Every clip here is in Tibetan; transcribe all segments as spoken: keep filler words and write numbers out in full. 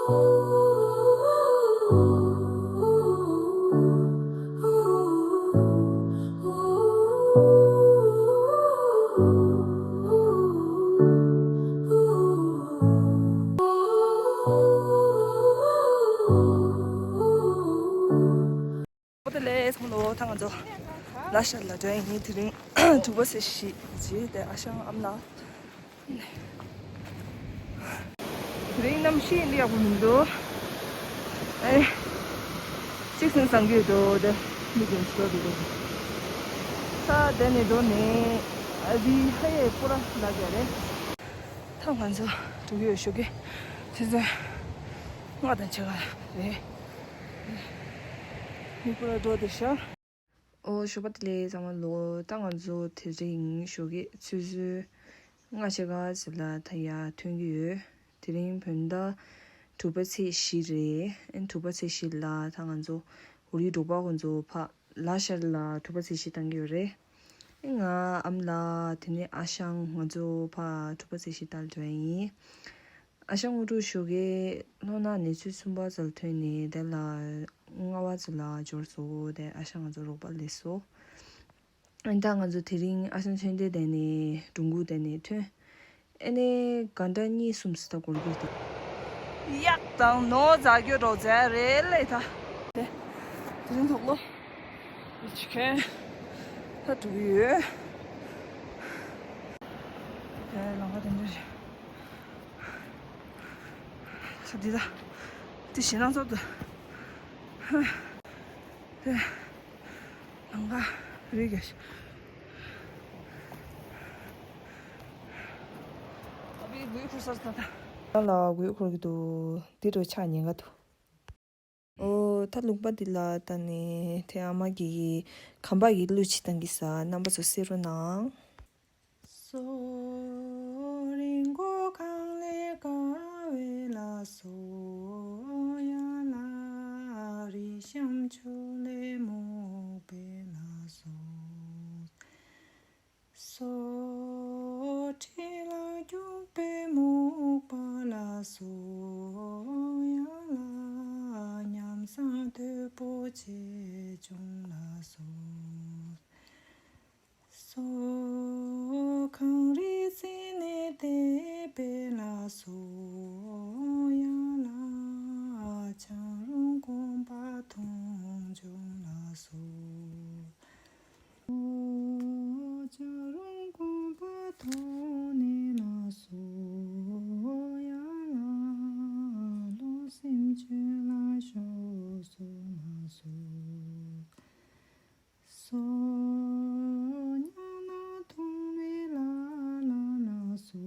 པོ་ཏ་ལེ་ཚང་མ་ལོ། ད་ང་ཚོ་ལ་ཤར་ལ་འགྲོ་ཡིན། དེ་རིང་དྲུག་པ་ཚེས་བཞི་རེད། དེ་ཨ་ཞང་ཨ་མ་ལགས། དེ་རིང་གནམ་གཤིས་འདི་ཡག་པོ་མི་འདུག་ཨེ། གཅིག་སེམས་བཟང་གི་འདུག་དེ་མི་རྒན་ཚོ་དེ་རེད། ས་དེ་ནས་འགྲོ་ནས་ཨ་རི་ཧ་ཡེ་པུ་ར་ལ་རྒྱ་རེད། ད་ང་ཚོ་འགྲོ་གི་ཡོད། ཞོགས་ཀས་ཆུ་ཚོད་ལྔ་དང་ཕྱེད་ཀ་རེད། མི་པུ་ར་འགྲོ་དེ་ཤག་ཨོ་ཞོགས་པ་བདེ་ལེགས་ཚང་མ་ལོ། ད་ང་ཚོ་དེ་རིང་ཞོགས་ཀས་ཆུ་ཚོད་ལྔ་ཕྱེད་ཀ་ཙམ་ལ་ད་ཡར་ཐོན་གྱི་ཡོད། དེ་རིང་བོད་ཟླ་དྲུག་པ་ཚེས་བཞི་རེད། ཨེ་དྲུག་པ་ཚེས་བཞི་ལ་ད་ང་ཚོ་འུ་རིའི་འབྲོག་པ་ཁོང་ཚོ་ཕ་ལ་ཤར་ལ་དྲུག་པ་ཚེས་བཞི་བཏང་གི་ཡོད་རེད། ཨེ་ང་ཨ་མ་ལགས་དེ་ནས་ཨ་ཞང་ང་ཚོ་ཕ་དྲུག་པ་ཚེས་བཞི་ལྟར་འགྲོ་ཡ་ཡིན། ཨ་ཞང་དངོས་གྲུབ་ཞོགས་ཀས་ལྷོ་ནག་ནས་ཆུ་ཚོད་གསུམ་པ་ཙམ་ཐོན་ནས་དེ་ལ་ལྔ་པ་ཙམ་ལ་འབྱོར་སོང་། དེ་ཨ་ཞང་ང་ཚོ་རོགས་པ་ལས་སོང་། ཨ་ད་ང་ཚོ་དེ་རིང་ཨ་ཞང་ཚོན་ལྡན་དེ་ནས་སྒྲུང་གུ་དེ་ནས་ཐོན། ཨེ་ནས་ག་འདྲ་གཉིས་གསུམ་ཙམ་ད་འགོར་གྱི་འདུག་གཡག་དང་ནོར་རྫ་གྱོད་རོགས་རྫ་རེད་ལས་ད། དེ་དེ་རིང་དུག་ལོ་ཅི་ཁན་ད་འགྲོ་གི་ཡོད། དེ་ལམ་ཁ་དེ་འདྲ་རེད། ཆ་འདི་ད་དེ་ཞེད་སྣང་ཚོར་འདུག་དེ་ལམ་ཁ་རི་ག་ཞིག་ཨ་བི་གུས་འཁོར་སར་ད་ད། ང་ལ་གུས་འཁོར་གྱི་འདུག་འདི་རུ་ཆགས་ཉེན་ཁ་འདུག་ཨོ་ད་ལུང་པ་འདི་ལ་ད་ནི་དེ་ཨ་མ་གི་ཁམས་པ་གི་གླུ་ཅིག་བཏང་གི་ས། རྣམ་པ་ཚོ་གསན་རོགས་གནང་། སོ། རི་མགོ་གངས་ལས་དཀར་བའི་ལ་སོ་ཡ་ལ། རི་གཤམ་ཆུ་ལས་སྨུག་པའི་ལ་སོ། སོ། ཁྲི་ལ་རྒྱུག་པའི་སྨུག་པ་ལ་སོ་ཡ་ལ། ཉམས་སང་དོད་པོ་ཆེ་ཆུང་ལ་སོ། སོ། གངས་རི་རྩེ་ནས་བལྟས་པའི་ལ་སོ་ཡ་ལ། བྱང་རུང་དགོན་པ་མཐོང་བྱུང་ལ་སོ། བྱང་རུང་དགོན་པ་མཐོང་ནས་ལ་སོ་ཡ་ལ། བློ་སེམས་ཆོས་ལ་ཤོར་སོང་ལ་སོ། སོ། ཉ་ན་དུང་བའི་ལ་ལ་ལ་སོ་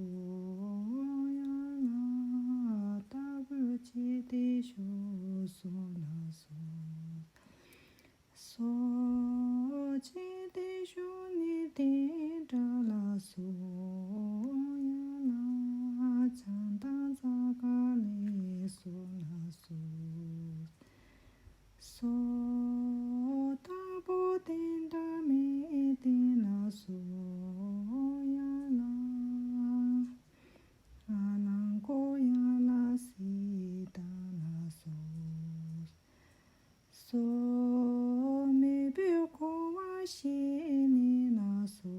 ཡ་ལ། རྟ་ཕོ་ཆེ་དེ་ཤོར་སོང་ལ་སོ། སོ། ཆེ་དེ་ཤོར་ནས་དེ་འདྲ་ལ་སོ་ཡ་ལ། བྱང་དང་རྩ་ཁ་ལས་སོ་ལ་སོ། སོ། རྟ་ཕོ་དེ་འདྲ་མེད་དེ་ལ་སོ་ཡ་ལ། ཨ་ལང་ཀོ་ཡ་ལ་སི་ད་ལ་སོ། སོ། མེས་པོའི་འཁོར་བ་ཞེས་ནས་ལ་སོ་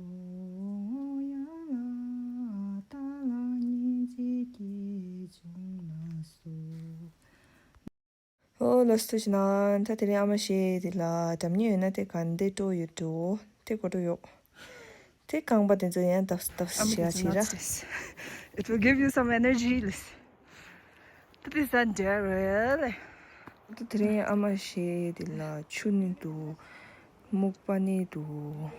ཡ་ལ། རྟ་ལ་སྙིང་རྗེ་སྐྱེས་བྱུང་ལ་སོ། ཨོ་ལགས་སོ། ཐུགས་རྗེ་གནང་། ད་དེ་རིང་ཨ་མ་ཞེས་དེ་ལ་འགྲམ་ཉེ་ཡོད་ན་དེ་ག་འདྲ་སྤྲོ་ཡོད་འགྲོ། དེ་གོ་འགྲོ་ཡོད། དེ་རྐང་པ་དེ་ཚོ་ཡང་བརྡབ་བརྡབ་བྱེད་ཡ་བྱེད་ར། It will give you some energy. Listen. That is a dare, really. ད་དེ་རིང་ཨ་མ་ཞེས་དེ་ལ་ཆུ་ནི་འདུག་སྨུག་པ་ནི་འདུག་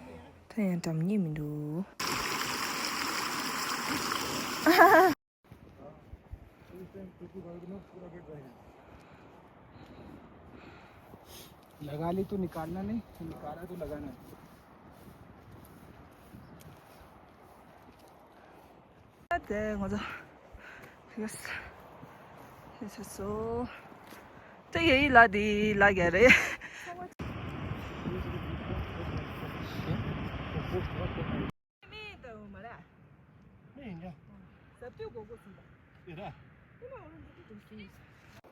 ད་ཡང་འགྲམ་ཉེ་མི་འདུག लगा ली तो निकालना नहीं, निकाला तो लगाना नहीं। དེ་ང་ཚོ་ཡོད་ས་སོ། དེ་ཡེ་ཡི་ལ་དེ་ལ་ག་རེ། མེད་དུ་མ་ར། མེད་ཡིན་ཀྱང་། ཟབ་ཏུ་གོ་གོ་སུ་ད། ཡོད་ར། དེ་མ་འོང་འདི་དུ་སུ།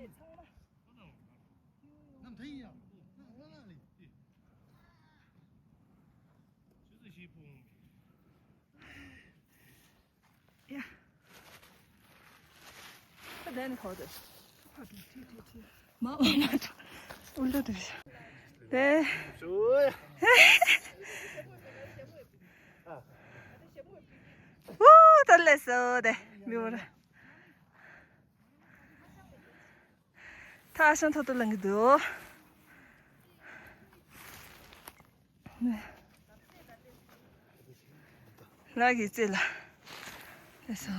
ཡ། ད་ལན་ཧོ་དེ། མ་མ་མ་ད། ཨུལ་ཏོ་དེ། དེ། ཨུ་ད་ལེ་སོ་དེ་མི་བོར། ཐག་ཤང་ཐོག་ཏུ་ལངས་ཀྱི་འདུག་ལག་གི་རྩེ་ལ། ལགས་སོ།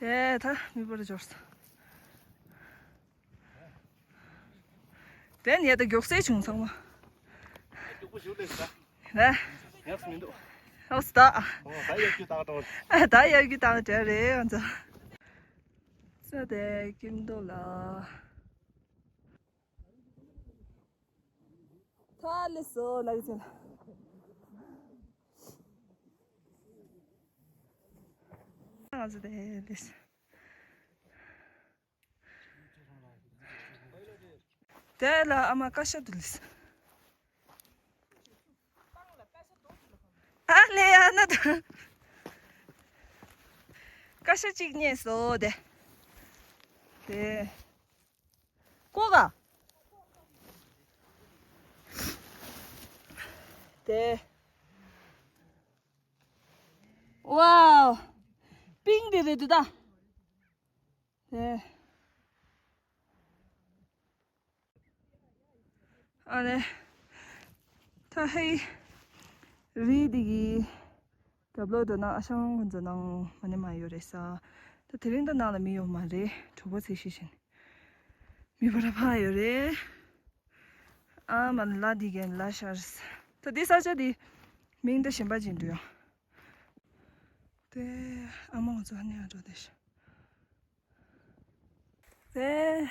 དེ་ད་མི་བོར་འབྱོར་སོང་། དེ་ནས་ད་མགྱོགས་སེ་བྱུང་ཚང་མ། རེད། ཡག་སུ་མི་འདུག་ཨོ་སྟ། ཨོ་ད་ཡག་རྒྱུ་བཏང་འགྲོ། ཨ་ད་ཡག་རྒྱུ་བཏང་འདྲ་རེད་ང་ཚོ། ས་དེ་ཀིམ་རྡོ་ལ། ཐ་ལེ་སོ་ལ་གི་ཚེ་ལ། ང་ཚོ་དེ་ལེ་སོ། དེ་ལ་ཨ་མ་ཀ་ཤ་དུ་ལིས། ཨ་ལེ་ཡ་ན་དུ། ཀ་ཤ་གཅིག་རྙེད་སོ་དེ། དེ། ཀོ་ག་དེ། ཝའོ། པིང་དེ་རེད་འདུག་ད། དེ། ཨ་ནི། ད་ཧེ། རི་འདི་གི་རྒྱབ་ལོགས་དུ་ན་ཨ་ཞང་ཁོང་ཚོ་ནང་མ་ནི་མ་ཡོད་རེད་ས། ད་དེ་རིང་ད་ནང་ལ་མི་ཡོད་མ་རེད། གྲོགས་པོ་ཚེ་ཤི་བཞིན། མི་བར་ཕ་ཡོད་རེད། ཨ་མ་ལ་འདི་གན་ལ་ཤར། ད་འདི་ས་ཆ་འདི་མིང་ད་གཞན་པ་ཅིག་འདྲ་ཡོད། དེ་ཨ་མ་ང་ཚོ་ཧ་ནི་ཨ་འགྲོ་དེ་ཤ། དེ།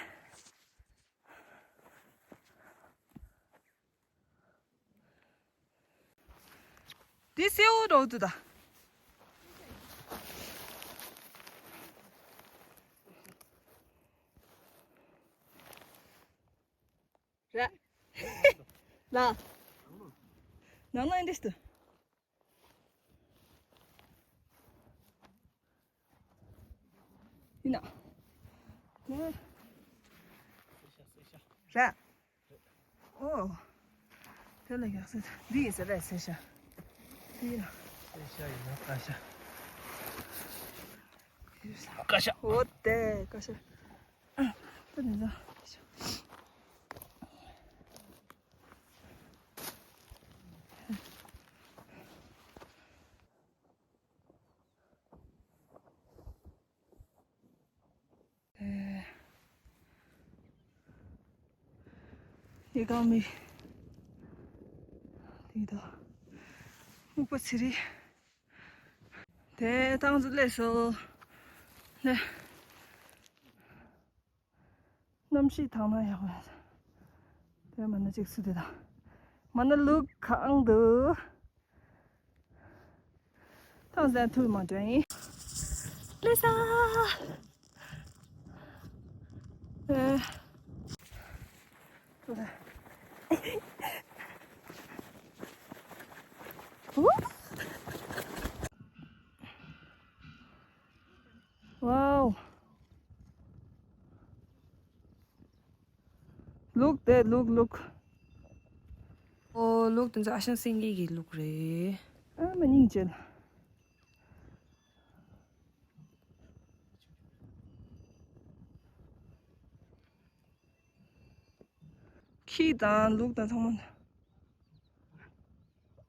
དེ་སེའུ་རོ་དུ་ད། ར། ལ། ནང་ལ་ཨིན་དྲེས་ཏུ། ཡིན་ན། ནས། ར། ཨོ། དེ་ལ་ཡག་སེ། འདི་ཡིན་ཟེར་ར་ཟེར་ཤ། འདི་ཡིན་ན། ཟེར་ཤ་ཡིན་ན་ཀ་ཤ། ཀ་ཤ། ཨོ་དེ་ཀ་ཤ། ཨ། ད་འདི་ཚོ། ཡེ་གང་མི། དེ་དང་། སྨུག་པ་ཚི་རི། དེ་ཏང་ཙུ་ལས་སོ། ལས། གནམ་གཤིས་ཐང་ན་ཡག་པ། དེ་མ་ན་ཅིག་སུ་དེ་དང་། མ་ན་ལུག་གང་འདུག་ཐང་ཟན་ཐུར་མ་དྲན་ཡིན། ལེ་ས། ཨེ། ཝའོ། ལུག་དེ་ལུག་ལུག་ཨོ་ལུག་དེ་ཚོ་ཨ་ཞང་སེང་གེ་གི་ལུག་རེད། ཨ་མ་སྙིང་རྗེ། ཁྱི་དང་ལུག་དང་ཚང་མ།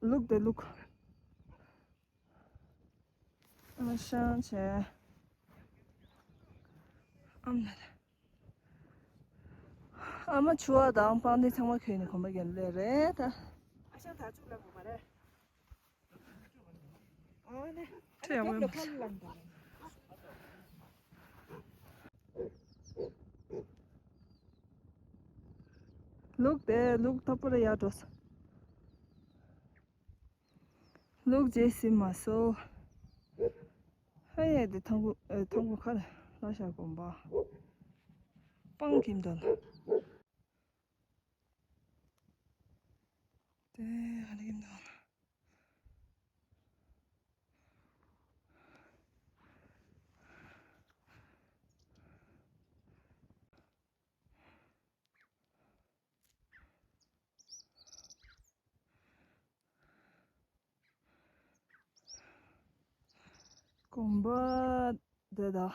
ལུག་དེ་ལུག་ཨ་ཞང་བྱས། ཨམ་ལ་ལ། ཨ་མ་ཆུ་བ་དང་སྤང་ལྡེ་ཚང་མ་ཁྱེར་ནས་གོམ་པ་རྒྱག་ལེ་རེད་ད། ཨ་ཞང་ད་ཅུག་ལ་གོམ་པ་རེད། ཨ་ནི། ཁྲེ་ཡག་པོ་ཡོད་མ་རེད། ལུག་དེ་ལུག་ཐོབ་པར་ཡར་འགྲོ་སོང་། ལུག་རྗེས་ཟིན་མ་སོང་ ཨ་ཡེ་དེ་ཐང་གུ་ཨེ་ཐང་གུ་ཁ་ལ་ཤ་གོམ་པ། སྤང་གིམ་དང་། དེ་ཧ་ལས་གིམ་དང་། གོམ་པ་འདི་དང་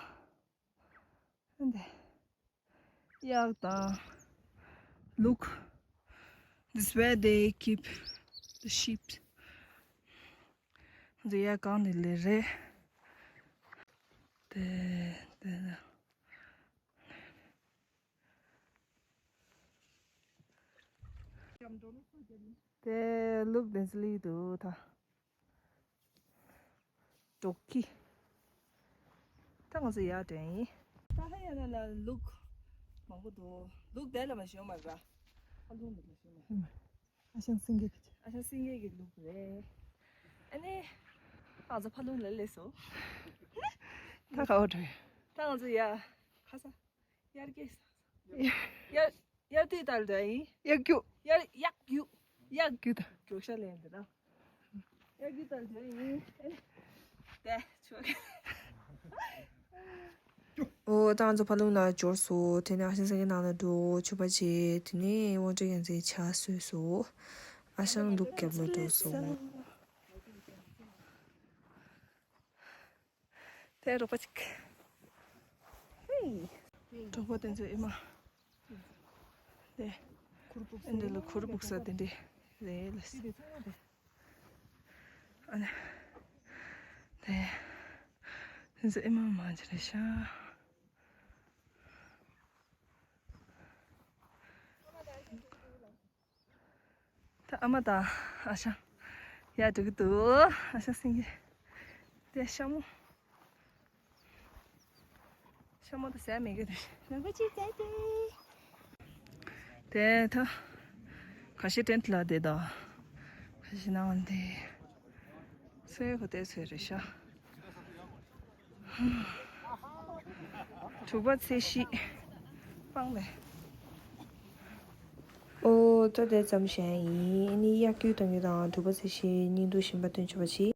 འདི་གཡག་དང་ལུག། This where they keep the sheep. འདི་གཡག་གང་ནས་ལས་རེད། དེ་དེ་ན། དེ་ལུག་དེ་ཚོ་ལི་འདུག་ད། འབྲོག་ཁྱི། ད་ང་ཚོ་ཡར་འགྲོ་ཡིན། ད་ཧ་ཡ་ན་ལ་ལུག་མང་པོ་འདུག་ལུག་དེ་ལ་མ་ཞོན་མ་ར། ཨ་ལུག་ལ་མ་ཞོན་མ། ཨ་ཞང་སེང་གེ་གི། ཨ་ཞང་སེང་གེ་གི་ལུག་རེད། ཨ་ནི། ང་ཚོ་ཕ་ལུང་ལ་སླེབས་སོང་། ད་ག་བ་འགྲོ་ཡིན། ད་ང་ཚོ་ཡ། ཁ་ས། དབྱར་སྐྱེས། དབྱར་དབྱར་དུས་ལྟར་དུ་ཡིན། དབྱར་རྒྱུག་དབྱར་གཡག་རྒྱུག་གཡག་རྒྱུག་དང་། རྒྱུག་ཤ་ལེན་འདི་དང་། དབྱར་དུས་ལྟར་དུ་ཡིན། དེ་ཆོག་ཨོ་ད་ང་ཚོ་ཕ་ལུང་ལ་འབྱོར་སོང་། དེ་ནས་ཨ་ཞང་སེང་གེ་ནང་ལ་འགྲོ་ཆུ་པ་བྱས། དེ་ནས་དབང་ཕྱུག་རྒྱལ་མཚན་ཇ་བཟོས་སོང་། ཨ་ཞང་ལུག་རྒྱབ་ལ་འགྲོ་སོང་། དེ་རོགས་པ་ཅིག་ཧེ། རོགས་པ་དེ་ཚོ་ཨེ་མ། དེ། ཨེ་འདི་ལ་གུར་སྦུག་ས་དེ་འདྲས་རེད་ལ། ཨ་ནི། དེ། དེ་ཚོ་ཨེ་མ་མ་ཅི་རེད་ཤག་ད་ཨ་མ་དང་ཨ་ཞང་ཡར་འགྲོ་གི་འདུག་ཨ་ཞང་སེང་གེ་དེ་ཤ་མོ། ཤ་མོ་དང་ཟས་མེད་གི་རེད། ནང་པ་ཅིག་བཙལ་ཏེ། དེ་ད་ཁ་ཤས་ཏེན་ཊི་ལ་བསྡད་དང་། ཁ་ཤས་ནང་བསྡད། སོས་ཁོ་དེ་སོས་རེད་ཤག་དྲུག་པ་ཚེས་བཞི། སྤང་ལེ། ཨོ་ད་དེ་ཙམ་ཞིག་ཡིན། ཨ་ནི་གཡག་རྒྱུག་གཏོང་རྒྱུ་དང་དྲུག་པ་ཚེས་བཞི་ཉིན་དུ་ཞིང་པ་སྟོན་ཆོག་པ་བྱེད།